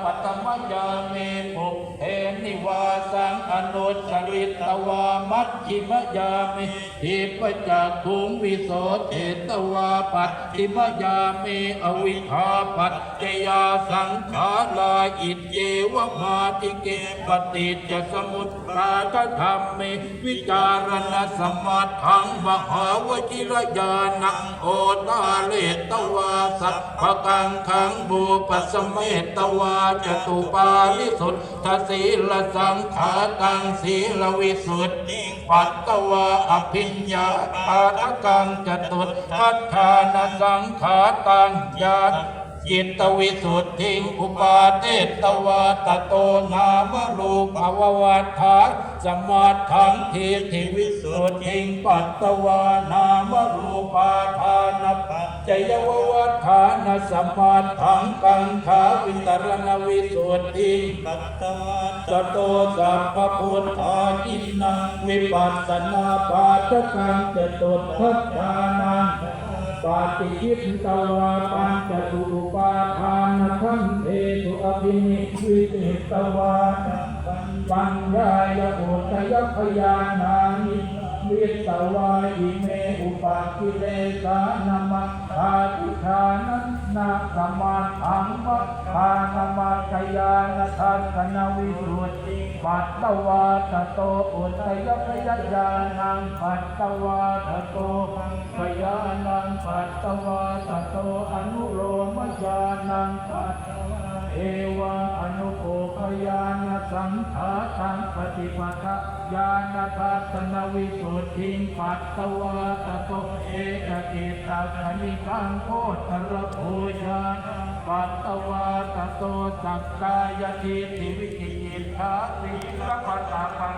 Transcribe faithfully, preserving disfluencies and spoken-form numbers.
Paṭhamayāme pubbe nivāsaṃ anussaritvā, majjhimayāme dibbacakkhuṃ visuddhitvā, pacchimayāme avijjāpaccayā saṅkhārā, iccevamādike paṭiccasamuppādadhamme vicāraṇasamatthaṃ mahāvajirañāṇaṃ odāretvā sabbakaṅkhaṃ vūpasametvā catūpārisuttasīlasaṅkhātaṃ sīlavisuddhiṃ patvā abhiññāpādakaṃ catutthajjhānasaṅkhātaṃ ñāya cittavisuddhiṃ upādetvā tato nāmarūpavavatthānasamatthaṃ diṭṭhivisuddhiṃ patvā nāmarūpaupadānapaccayavatthānasamatthaṃ kaṅkhāvitaraṇavisuddhiṃ patvā tato sabbabuddhāyīnaṃ vipassanāpādakaṃ catutthajjhānaṃ paṭikritvā pañcasū upādānakhandhesu abhinivisitvā paññāya udayabbayānaṃ niyānaṃ vitvā ime upakkilesānamatthaṭṭhānasamatthaṃ maggānamatthañāṇadassanaṃ visuddhiṃ patvā tato udayabyañjānaṃ patvā tato bhammabyañjanaṃ patvā tato anulomañjanaṃ patvā evaṃ anupubbhañjanasaṅkhātaṃ paṭipadāñjanadassanavisuddhiṃ patvā tato ekacittakkhaṇikaṃ gotrabhuñjanaṃ patvā tato sakkāyadiṭṭhivicikicchāsīlabbatapaṃ